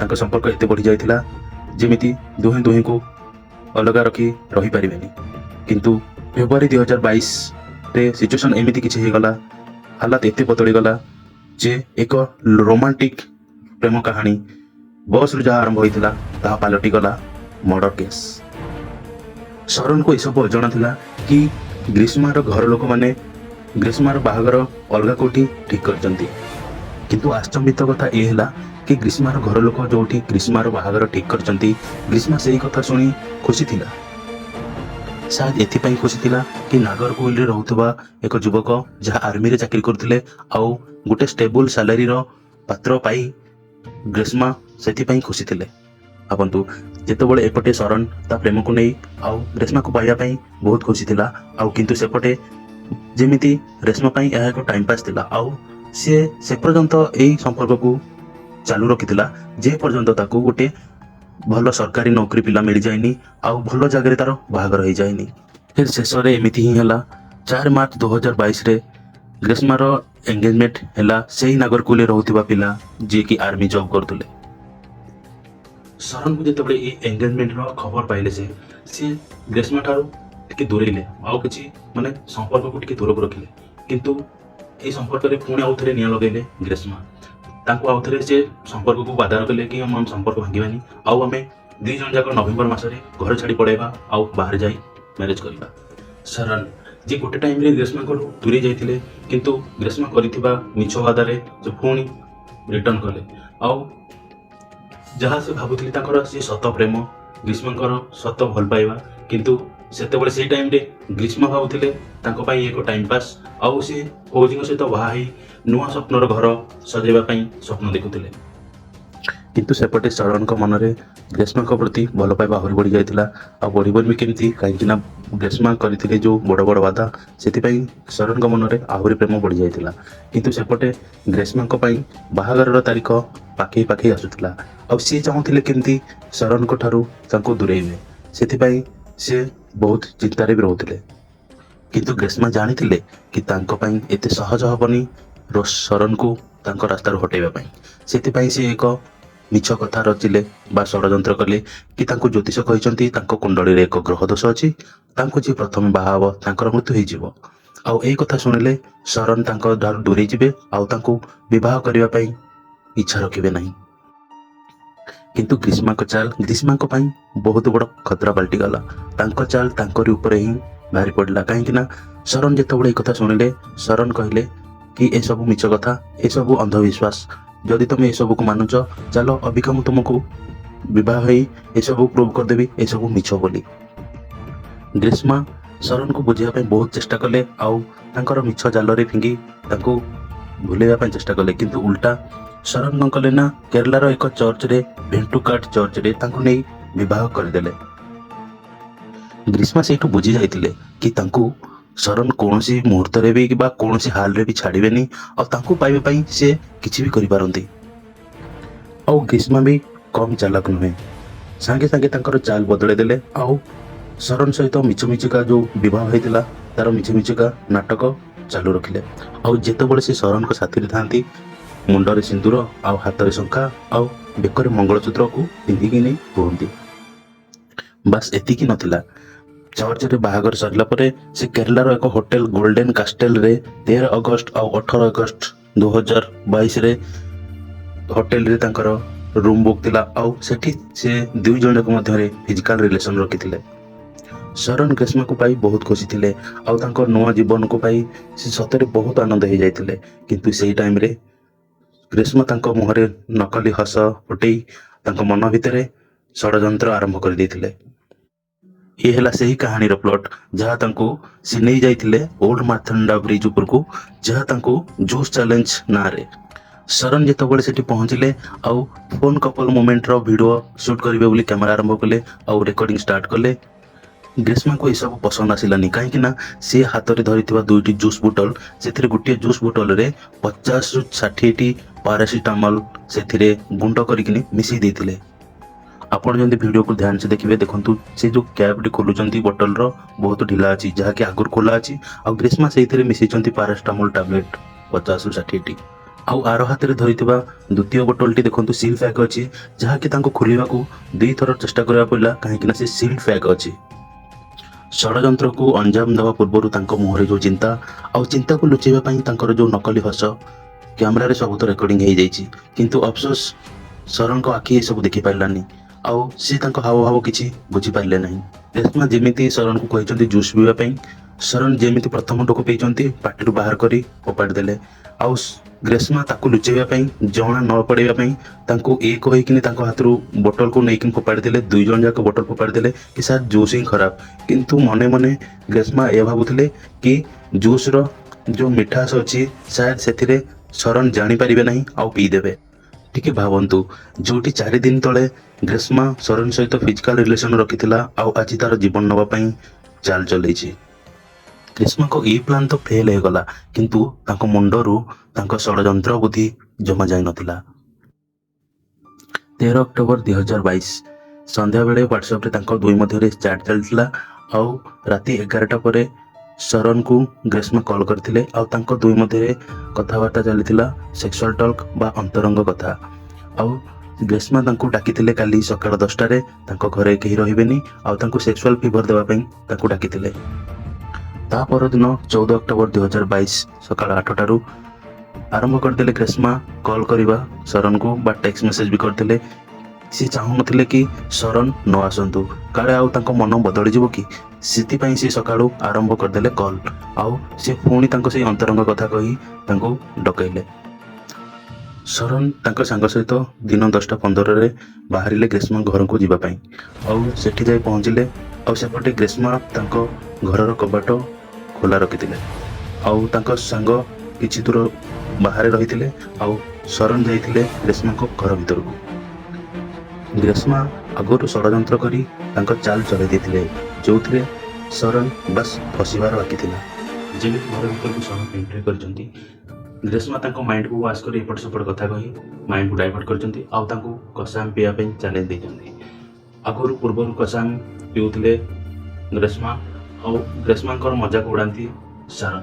ତାଙ୍କ ସମ୍ପର୍କ ଏତେ ବଢ଼ିଯାଇଥିଲା, ଯେମିତି ଦୁହେଁ ଦୁହେଁଙ୍କୁ ଅଲଗା ରଖି ରହିପାରିବେନି। କିନ୍ତୁ ଫେବୃଆରୀ 2022ରେ ସିଚୁଏସନ୍ ଏମିତି କିଛି ହେଇଗଲା, ହାଲାତ ଏତେ ବଦଳିଗଲା ଯେ ଏକ ରୋମାଣ୍ଟିକ୍ ପ୍ରେମ କାହାଣୀ ବସ୍ରୁ ଯାହା ଆରମ୍ଭ ହୋଇଥିଲା, ତାହା ପାଲଟିଗଲା ମର୍ଡର କେସ୍। ଶରଣକୁ ଏସବୁ ଅଜଣା ଥିଲା କି ଗ୍ରୀଷ୍ମାର ଘର ଲୋକମାନେ ଗ୍ରୀଷ୍ମାର ବାହାଘର ଅଲଗା କୋଉଠି ଠିକ୍ କରିଛନ୍ତି। କିନ୍ତୁ ଆଶ୍ଚମ୍ବିତ କଥା ଏ ହେଲା କି ଗ୍ରୀଷ୍ମାର ଘର ଲୋକ ଯୋଉଠି ଗ୍ରୀଷ୍ମାର ବାହାଘର ଠିକ୍ କରିଛନ୍ତି, ଗ୍ରୀଷ୍ମା ସେଇ କଥା ଶୁଣି ଖୁସି ଥିଲା। ସାୟଦ ଏଥିପାଇଁ ଖୁସି ଥିଲା କି ନାଗରକୋଇଲରେ ରହୁଥିବା ଏକ ଯୁବକ, ଯାହା ଆର୍ମିରେ ଚାକିରି କରୁଥିଲେ ଆଉ ଗୋଟେ ଷ୍ଟେବୁଲ ସାଲାରୀର ପାତ୍ର ପାଇ ଗ୍ରୀଷ୍ମା ସେଥିପାଇଁ ଖୁସି ଥିଲେ। ଭାବନ୍ତୁ, ଯେତେବେଳେ ଏପଟେ ଶରଣ ତା ପ୍ରେମକୁ ନେଇ ଆଉ ଗ୍ରୀଷ୍ମାକୁ ପାଇବା ପାଇଁ ବହୁତ ଖୁସି ଥିଲା, ଆଉ କିନ୍ତୁ ସେପଟେ ଯେମିତି ରେଶ୍ମା ପାଇଁ ଏହା ଏକ ଟାଇମ୍ ପାସ୍ ଥିଲା। ଆଉ ସିଏ ସେ ପର୍ଯ୍ୟନ୍ତ ଏଇ ସମ୍ପର୍କକୁ ଚାଲୁ ରଖିଥିଲା, ଯେ ପର୍ଯ୍ୟନ୍ତ ତାକୁ ଗୋଟେ ଭଲ ସରକାରୀ ନୌକରି ପିଲା ମିଳିଯାଇନି ଆଉ ଭଲ ଜାଗାରେ ତାର ବାହାଘର ହେଇଯାଇନି। ଫିର୍ ଶେଷରେ ଏମିତି ହିଁ ହେଲା। 4 ମାର୍ଚ୍ଚ 2022ରେ ଗ୍ରୀଷ୍ମାର ଏଙ୍ଗେଜମେଣ୍ଟ ହେଲା ସେଇ ନାଗରକୋଇଲରେ ରହୁଥିବା ପିଲା, ଯିଏକି ଆର୍ମି ଜବ୍ କରୁଥିଲେ। ଶରଣକୁ ଯେତେବେଳେ ଏଇ ଏଙ୍ଗେଜମେଣ୍ଟର ଖବର ପାଇଲେ, ସିଏ ଗ୍ରୀଷ୍ମା ଠାରୁ ଟିକେ ଦୂରେଇଲେ ଆଉ କିଛି ମାନେ ସମ୍ପର୍କକୁ ଟିକେ ଦୂରକୁ ରଖିଲେ। କିନ୍ତୁ ଏଇ ସମ୍ପର୍କରେ ପୁଣି ଆଉ ଥରେ ନିଆଁ ଲଗେଇଲେ ଗ୍ରୀଷ୍ମା। ତାଙ୍କୁ ଆଉ ଥରେ ସେ ସମ୍ପର୍କକୁ ବାଧା ରଖିଲେ କି ଆମ ସମ୍ପର୍କ ଭାଙ୍ଗିବାନି ଆଉ ଆମେ 2 ଜଣ ଯାକ ନଭେମ୍ବର ମାସରେ ଘର ଛାଡ଼ି ପଳେଇବା ଆଉ ବାହାରେ ଯାଇ ମ୍ୟାରେଜ କରିବା। ଶରଣ, ଯିଏ ଗୋଟେ ଟାଇମ୍ରେ ଗ୍ରୀଷ୍ମାଙ୍କଠୁ ଦୂରେଇ ଯାଇଥିଲେ, କିନ୍ତୁ ଗ୍ରୀଷ୍ମା କରିଥିବା ମିଛ ବାଦାରେ ସେ ପୁଣି ରିଟର୍ନ କଲେ। ଆଉ ଯାହା ସେ ଭାବୁଥିଲେ ତାଙ୍କର ସେ ସତ ପ୍ରେମ, ଗ୍ରୀଷ୍ମାଙ୍କର ସତ ଭଲ ପାଇବା, କିନ୍ତୁ ସେତେବେଳେ ସେଇ ଟାଇମ୍ରେ ଗ୍ରୀଷ୍ମା ଭାବୁଥିଲେ ତାଙ୍କ ପାଇଁ ଏକ ଟାଇମ୍ ପାସ୍। ଆଉ ସେ ଫୌଜିଙ୍କ ସହିତ ବାହା ହେଇ ନୂଆ ସ୍ୱପ୍ନର ଘର ସଜେଇବା ପାଇଁ ସ୍ୱପ୍ନ ଦେଖୁଥିଲେ। କିନ୍ତୁ ସେପଟେ ଶରଣଙ୍କ ମନରେ ଗ୍ରୀଷ୍ମାଙ୍କ ପ୍ରତି ଭଲ ପାଇବା ଆହୁରି ବଢ଼ି ଯାଇଥିଲା। ଆଉ ବଢ଼ିବନି ବି କେମିତି? କାହିଁକି ନା ଗ୍ରୀଷ୍ମା କରିଥିଲେ ଯେଉଁ ବଡ଼ ବଡ଼ ବାଧା, ସେଥିପାଇଁ ଶରଣଙ୍କ ମନରେ ଆହୁରି ପ୍ରେମ ବଢ଼ି ଯାଇଥିଲା। କିନ୍ତୁ ସେପଟେ ଗ୍ରୀଷ୍ମାଙ୍କ ପାଇଁ ବାହାଘରର ତାରିଖ ପାଖେଇ ପାଖେଇ ଆସୁଥିଲା ଆଉ ସିଏ ଚାହୁଁଥିଲେ କେମିତି ଶରଣଙ୍କ ଠାରୁ ତାଙ୍କୁ ଦୂରେଇବେ। ସେଥିପାଇଁ ସିଏ ବହୁତ ଚିନ୍ତାରେ ବି ରହୁଥିଲେ। କିନ୍ତୁ ଗ୍ରୀଷ୍ମା ଜାଣିଥିଲେ କି ତାଙ୍କ ପାଇଁ ଏତେ ସହଜ ହେବନି ଶରଣକୁ ତାଙ୍କ ରାସ୍ତାରୁ ହଟେଇବା ପାଇଁ। ସେଥିପାଇଁ ସେ ଏକ ମିଛ କଥା ରଚିଲେ ବା ଷଡ଼ଯନ୍ତ୍ର କଲେ କି ତାଙ୍କୁ ଜ୍ୟୋତିଷ କହିଛନ୍ତି ତାଙ୍କ କୁଣ୍ଡଳୀରେ ଏକ ଗ୍ରହ ଦୋଷ ଅଛି, ତାଙ୍କୁ ଯିଏ ପ୍ରଥମେ ବାହା ହେବ ତାଙ୍କର ମୃତ୍ୟୁ ହେଇଯିବ। ଆଉ ଏଇ କଥା ଶୁଣିଲେ ଶରଣ ତାଙ୍କ ଠାରୁ ଦୂରେଇ ଯିବେ ଆଉ ତାଙ୍କୁ ବିବାହ କରିବା ପାଇଁ ଇଚ୍ଛା ରଖିବେ ନାହିଁ। କିନ୍ତୁ ଗ୍ରୀଷ୍ମାଙ୍କ ଚାଲ ଗ୍ରୀଷ୍ମାଙ୍କ ପାଇଁ ବହୁତ ବଡ଼ ଖତରା ପାଲଟିଗଲା। ତାଙ୍କ ଚାଲ ତାଙ୍କରି ଉପରେ ହିଁ ବାହାରି ପଡ଼ିଲା। କାହିଁକି ନା ଶରଣ ଯେତେବେଳେ ଏଇ କଥା ଶୁଣିଲେ, ଶରଣ କହିଲେ କି ଏସବୁ ମିଛ କଥା, ଏସବୁ ଅନ୍ଧବିଶ୍ୱାସ। ଯଦି ତମେ ଏସବୁକୁ ମାନୁଛ, ଚାଲ ଅବିକା ମୁଁ ତୁମକୁ ବିବାହ ହେଇ ଏସବୁ ପ୍ରୁଭ୍ କରିଦେବି ଏସବୁ ମିଛ ବୋଲି। ଗ୍ରୀଷ୍ମା ଶରଣକୁ ବୁଝିବା ପାଇଁ ବହୁତ ଚେଷ୍ଟା କଲେ ଆଉ ତାଙ୍କର ମିଛ ଜାଲରେ ଫିଙ୍ଗି ତାଙ୍କୁ ଭୁଲେଇବା ପାଇଁ ଚେଷ୍ଟା କଲେ। କିନ୍ତୁ ଉଲ୍ଟା ଶରଣ କଣ କଲେ ନା କେରଳାର ଏକ ଚର୍ଚ୍ଚରେ, ଭେଣ୍ଟୁକାଟ ଚର୍ଚ୍ଚରେ ତାଙ୍କୁ ନେଇ ବିବାହ କରିଦେଲେ। ଗ୍ରୀଷ୍ମା ସେଇଠୁ ବୁଝି ଯାଇଥିଲେ କି ତାଙ୍କୁ ଶରଣ କୌଣସି ମୁହୂର୍ତ୍ତରେ ବି କିମ୍ବା କୌଣସି ହାଲରେ ବି ଛାଡ଼ିବେନି ଆଉ ତାଙ୍କୁ ପାଇବା ପାଇଁ ସେ କିଛି ବି କରିପାରନ୍ତି। ଆଉ ଗ୍ରୀଷ୍ମା ବି କମ୍ ଚାଲାକ ନୁହେଁ। ସାଙ୍ଗେ ସାଙ୍ଗେ ତାଙ୍କର ଚାଲ ବଦଳେଇ ଦେଲେ ଆଉ ଶରଣ ସହିତ ମିଛ ମିଛିକା ଯେଉଁ ବିବାହ ହେଇଥିଲା, ତାର ମିଛ ମିଛିକା ନାଟକ ଚାଲୁ ରଖିଲେ। ଆଉ ଯେତେବେଳେ ସେ ଶରଣଙ୍କ ସାଥିରେ ଥାନ୍ତି, ମୁଣ୍ଡରେ ସିନ୍ଦୁର ଆଉ ହାତରେ ଶଙ୍ଖା ଆଉ ବେକରେ ମଙ୍ଗଳସୂତ୍ରକୁ ପିନ୍ଧିକି ନେଇ ରୁହନ୍ତି। ବାସ୍, ଏତିକି ନଥିଲା। ଚର୍ଚ୍ଚରେ ବାହାଘର ସରିଲା ପରେ ସେ କେରଳାର ଏକ ହୋଟେଲ ଗୋଲ୍ଡେନ କାଷ୍ଟେଲରେ 13 ଅଗଷ୍ଟ ଆଉ 18 ଅଗଷ୍ଟ 2022ରେ ହୋଟେଲରେ ତାଙ୍କର ରୁମ୍ ବୁକ୍ ଥିଲା ଆଉ ସେଠି ସେ 2 ଜଣଙ୍କ ମଧ୍ୟରେ ଫିଜିକାଲ ରିଲେସନ ରଖିଥିଲେ। ଶରଣ ଗ୍ରୀଷ୍ମାକୁ ପାଇ ବହୁତ ଖୁସି ଥିଲେ ଆଉ ତାଙ୍କ ନୂଆ ଜୀବନକୁ ପାଇ ସେ ସତରେ ବହୁତ ଆନନ୍ଦ ହେଇଯାଇଥିଲେ। କିନ୍ତୁ ସେଇ ଟାଇମରେ ଗ୍ରୀଷ୍ମା ତାଙ୍କ ମୁହଁରେ ନକଲି ହସ ଫୁଟେଇ ତାଙ୍କ ମନ ଭିତରେ ଷଡ଼ଯନ୍ତ୍ର ଆରମ୍ଭ କରିଦେଇଥିଲେ। ଇଏ ହେଲା ସେହି କାହାଣୀର ପ୍ଲଟ, ଯାହା ତାଙ୍କୁ ସେ ନେଇ ଯାଇଥିଲେ ଓଲ୍ଡ ମାର୍ଥାଣ୍ଡା ବ୍ରିଜ ଉପରକୁ, ଯାହା ତାଙ୍କୁ ଜୁସ୍ ଚ୍ୟାଲେଞ୍ଜ ନାଁରେ। ଶରଣ ଯେତେବେଳେ ସେଠି ପହଞ୍ଚିଲେ ଆଉ ଫୋନ୍ କପଲ ମୋମେଣ୍ଟର ଭିଡ଼ିଓ ସୁଟ୍ କରିବେ ବୋଲି କ୍ୟାମେରା ଆରମ୍ଭ କଲେ ଆଉ ରେକର୍ଡିଂ ଷ୍ଟାର୍ଟ କଲେ, ଗ୍ରୀଷ୍ମାକୁ ଏସବୁ ପସନ୍ଦ ଆସିଲାନି। କାହିଁକି ନା ସେ ହାତରେ ଧରିଥିବା ଦୁଇଟି ଜୁସ୍ ବୋଟଲ, ସେଥିରେ ଗୋଟିଏ ଜୁସ୍ ବୋଟଲରେ 50ରୁ 60ଟି ପାରାସିଟାମଲ ସେଥିରେ ଗୁଣ୍ଡ କରିକିନି ମିଶେଇ ଦେଇଥିଲେ। ଆପଣ ଯଦି ଭିଡ଼ିଓକୁ ଧ୍ୟାନ ସେ ଦେଖିବେ, ଦେଖନ୍ତୁ, ସେ ଯେଉଁ କ୍ୟାପ୍ଟି ଖୋଲୁଛନ୍ତି ବୋଟଲର ବହୁତ ଢିଲା ଅଛି, ଯାହାକି ଆଗରୁ ଖୋଲା ଅଛି ଆଉ ଗ୍ରୀଷ୍ମା ସେଇଥିରେ ମିଶେଇଛନ୍ତି ପାରାସିଟାମଲ ଟାବଲେଟ୍ 50ରୁ 60ଟି। ଆଉ ଆର ହାତରେ ଧରିଥିବା ଦ୍ୱିତୀୟ ବୋଟଲଟି ଦେଖନ୍ତୁ, ସିଲ୍ ପ୍ୟାକ୍ ଅଛି, ଯାହାକି ତାଙ୍କୁ ଖୋଲିବାକୁ ଦୁଇଥର ଚେଷ୍ଟା କରିବାକୁ ପଡ଼ିଲା, କାହିଁକିନା ସେ ସିଲ୍ ପ୍ୟାକ୍ ଅଛି। ଷଡ଼ଯନ୍ତ୍ରକୁ ଅଞ୍ଜାମ ଦେବା ପୂର୍ବରୁ ତାଙ୍କ ମୁହଁରେ ଯେଉଁ ଚିନ୍ତା ଆଉ ଚିନ୍ତାକୁ ଲୁଚେଇବା ପାଇଁ ତାଙ୍କର ଯେଉଁ ନକଲି ହସ, କ୍ୟାମେରାରେ ସବୁ ତ ରେକର୍ଡିଂ ହେଇଯାଇଛି। କିନ୍ତୁ ଅଫସୋସ, ଶରଣଙ୍କ ଆଖି ଏସବୁ ଦେଖିପାରିଲାନି ଆଉ ସେ ତାଙ୍କ ହାବଭାବ କିଛି ବୁଝିପାରିଲେ ନାହିଁ। ରେଶ୍ମା ଯେମିତି ଶରଣକୁ କହିଛନ୍ତି ଜୁସ୍ ପିଇବା ପାଇଁ, ଶରଣ ଯେମିତି ପ୍ରଥମ ଢୋକ ପିଇଛନ୍ତି, ପାଟିରୁ ବାହାର କରି ଫୋପାଡ଼ି ଦେଲେ। ଆଉ ଗ୍ରେସ୍ମା ତାକୁ ଲୁଚେଇବା ପାଇଁ, ଜଣା ନ ପଡ଼େଇବା ପାଇଁ ତାଙ୍କୁ ଏ କହିକିନି ତାଙ୍କ ହାତରୁ ବୋଟଲକୁ ନେଇକିନି ଫୋପାଡ଼ି ଦେଲେ। ଦୁଇ ଜଣ ଯାକ ବୋଟଲ ଫୋପାଡ଼ି ଦେଲେ କି ସାର୍, ଜୁସ୍ ହିଁ ଖରାପ। କିନ୍ତୁ ମନେ ମନେ ଗ୍ରେସ୍ମା ଏହା ଭାବୁଥିଲେ କି ଜୁସ୍ର ଯେଉଁ ମିଠାସ ଅଛି, ସାୟଦ ସେଥିରେ ଶରଣ ଜାଣିପାରିବେ ନାହିଁ ଆଉ ପିଇଦେବେ। ଟିକେ ଭାବନ୍ତୁ, ଯୋଉଠି 4 ଦିନ ତଳେ ଗ୍ରେସ୍ମା ଶରଣ ସହିତ ଫିଜିକାଲ ରିଲେସନ ରଖିଥିଲା ଆଉ ଆଜି ତାର ଜୀବନ ନେବା ପାଇଁ ଚାଲ ଚଲେଇଛି। ଗ୍ରୀଷ୍ମାଙ୍କ ଏଇ ପ୍ଲାନ୍ ତ ଫେଲ୍ ହେଇଗଲା, କିନ୍ତୁ ତାଙ୍କ ମୁଣ୍ଡରୁ ତାଙ୍କ ଷଡ଼ଯନ୍ତ୍ର ବୁଦ୍ଧି ଜମା ଯାଇନଥିଲା। 13 ଅକ୍ଟୋବର 2022 ସନ୍ଧ୍ୟାବେଳେ ହ୍ୱାଟ୍ସଆପ୍ରେ ତାଙ୍କ ଦୁଇ ମଧ୍ୟରେ ଚାଟ୍ ଚାଲିଥିଲା। ଆଉ ରାତି 11ଟା ପରେ ଶରଣକୁ ଗ୍ରୀଷ୍ମା କଲ୍ କରିଥିଲେ ଆଉ ତାଙ୍କ ଦୁଇ ମଧ୍ୟରେ କଥାବାର୍ତ୍ତା ଚାଲିଥିଲା, ସେକ୍ସୁଆଲ ଟକ୍ ବା ଅନ୍ତରଙ୍ଗ କଥା। ଆଉ ଗ୍ରୀଷ୍ମା ତାଙ୍କୁ ଡାକିଥିଲେ କାଲି ସକାଳ 10ଟାରେ, ତାଙ୍କ ଘରେ କେହି ରହିବେନି, ଆଉ ତାଙ୍କୁ ସେକ୍ସୁଆଲ ଫେଭର ଦେବା ପାଇଁ ତାଙ୍କୁ ଡାକିଥିଲେ। ତା ପରଦିନ 14 ଅକ୍ଟୋବର 2022 ସକାଳ 8ଟାରୁ ଆରମ୍ଭ କରିଦେଲେ ଗ୍ରୀଷ୍ମା କଲ୍ କରିବା ଶରଣକୁ ବା ଟେକ୍ସଟ ମେସେଜ ବି କରିଥିଲେ। ସେ ଚାହୁଁନଥିଲେ କି ଶରଣ ନ ଆସନ୍ତୁ, କାଳେ ଆଉ ତାଙ୍କ ମନ ବଦଳିଯିବ କି। ସେଥିପାଇଁ ସେ ସକାଳୁ ଆରମ୍ଭ କରିଦେଲେ କଲ୍ ଆଉ ସେ ପୁଣି ତାଙ୍କ ସେଇ ଅନ୍ତରଙ୍ଗ କଥା କହି ତାଙ୍କୁ ଡକେଇଲେ। ଶରଣ ତାଙ୍କ ସାଙ୍ଗ ସହିତ ଦିନ 10ଟା 15ରେ ବାହାରିଲେ ଗ୍ରୀଷ୍ମା ଘରକୁ ଯିବା ପାଇଁ। ଆଉ ସେଠି ଯାଇ ପହଞ୍ଚିଲେ ଆଉ ସେପଟେ ଗ୍ରୀଷ୍ମା ତାଙ୍କ ଘରର କବାଟ ଖୋଲା ରଖିଥିଲେ ଆଉ ତାଙ୍କ ସାଙ୍ଗ କିଛି ଦୂର ବାହାରେ ରହିଥିଲେ ଆଉ ଶରଣ ଯାଇଥିଲେ ଗ୍ରୀଷ୍ମାଙ୍କ ଘର ଭିତରକୁ। ଗ୍ରୀଷ୍ମା ଆଗରୁ ଷଡ଼ଯନ୍ତ୍ର କରି ତାଙ୍କ ଚାଲ ଚଲେଇ ଦେଇଥିଲେ, ଯେଉଁଥିରେ ଶରଣ ବାସ୍ ଫସିବାର ବାକି ଥିଲା। ଯେମିତି ଘର ଭିତରକୁ ଶରଣ ଏଣ୍ଟ୍ରି କରିଛନ୍ତି, ଗ୍ରୀଷ୍ମା ତାଙ୍କ ମାଇଣ୍ଡକୁ ୱାଶ୍ କରି ଏପଟ ସେପଟ କଥା କହି ମାଇଣ୍ଡକୁ ଡାଇଭର୍ଟ କରିଛନ୍ତି ଆଉ ତାଙ୍କୁ କଷାମ ପିଇବା ପାଇଁ ଚ୍ୟାଲେଞ୍ଜ ଦେଇଛନ୍ତି। ଆଗରୁ ପୂର୍ବରୁ କଷାମ ପିଉଥିଲେ ଗ୍ରୀଷ୍ମା ଆଉ ଗ୍ରୀଷ୍ମାଙ୍କର ମଜାକ ଉଡ଼ାନ୍ତି ଶରଣ।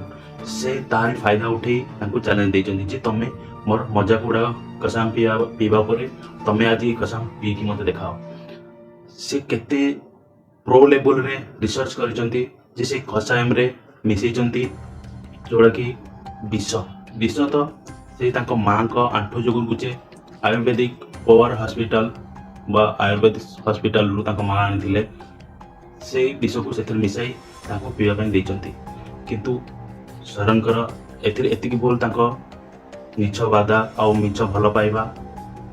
ସେ ତାରି ଫାଇଦା ଉଠେଇ ତାଙ୍କୁ ଚ୍ୟାଲେଞ୍ଜ ଦେଇଛନ୍ତି ଯେ ତମେ ମୋର ମଜାକ ଉଡ଼ାଅ କଷାମ ପିଇବା ପିଇବା ପରେ, ତମେ ଆଜି କଷାମ ପିଇକି ମୋତେ ଦେଖାଅ। ସେ କେତେ ପ୍ରୋ ଲେବୁଲରେ ରିସର୍ଚ୍ଚ କରିଛନ୍ତି ଯେ ସେ କଷାୟମରେ ମିଶେଇଛନ୍ତି ଯେଉଁଟାକି ବିଷ। ବିଷ ତ ସେ ତାଙ୍କ ମାଆଙ୍କ ଆଣ୍ଠୁ ଯୋଗୁଁ ଯେ ଆୟୁର୍ବେଦିକ ପାୱାର ହସ୍ପିଟାଲ ବା ଆୟୁର୍ବେଦିକ ହସ୍ପିଟାଲରୁ ତାଙ୍କ ମା ଆଣିଥିଲେ, ସେଇ ବିଷକୁ ସେଥିରେ ମିଶାଇ ତାଙ୍କୁ ପିଇବା ପାଇଁ ଦେଇଛନ୍ତି। କିନ୍ତୁ ଶରଣଙ୍କର ଏଥିରେ ଏତିକି ଭୁଲ, ତାଙ୍କ ମିଛ ବାଦା ଆଉ ମିଛ ଭଲ ପାଇବା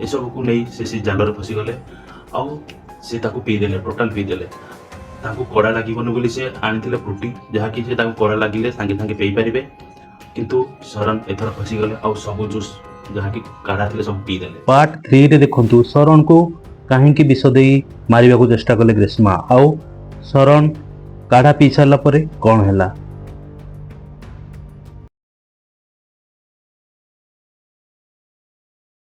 ଏସବୁକୁ ନେଇ ସେ ସେ ଜାଲରେ ଫସିଗଲେ ଆଉ ସେ ତାକୁ ପିଇଦେଲେ, ଟୋଟାଲ ପିଇଦେଲେ। ତାଙ୍କୁ କଡ଼ା ଲାଗିବନି ବୋଲି ସେ ଆଣିଥିଲେ ଫ୍ରୁଟି, ଯାହାକି ସେ ତାଙ୍କୁ କଡ଼ା ଲାଗିଲେ ସାଙ୍ଗେ ସାଙ୍ଗେ ପିଇପାରିବେ। କିନ୍ତୁ ଶରଣ ଏଥର ଫସିଗଲେ ଆଉ ସବୁ ଜୁସ୍ ଯାହାକି କାଢ଼ା ଥିଲେ ସବୁ ପିଇଦେଲେ। ପାର୍ଟ 3ରେ ଦେଖନ୍ତୁ, ଶରଣକୁ କାହିଁକି ବିଷ ଦେଇ ମାରିବାକୁ ଚେଷ୍ଟା କଲେ ଗ୍ରୀଷ୍ମା ଆଉ ଶରଣ କାଢ଼ା ପିଇ ସାରିଲା ପରେ କ'ଣ ହେଲା।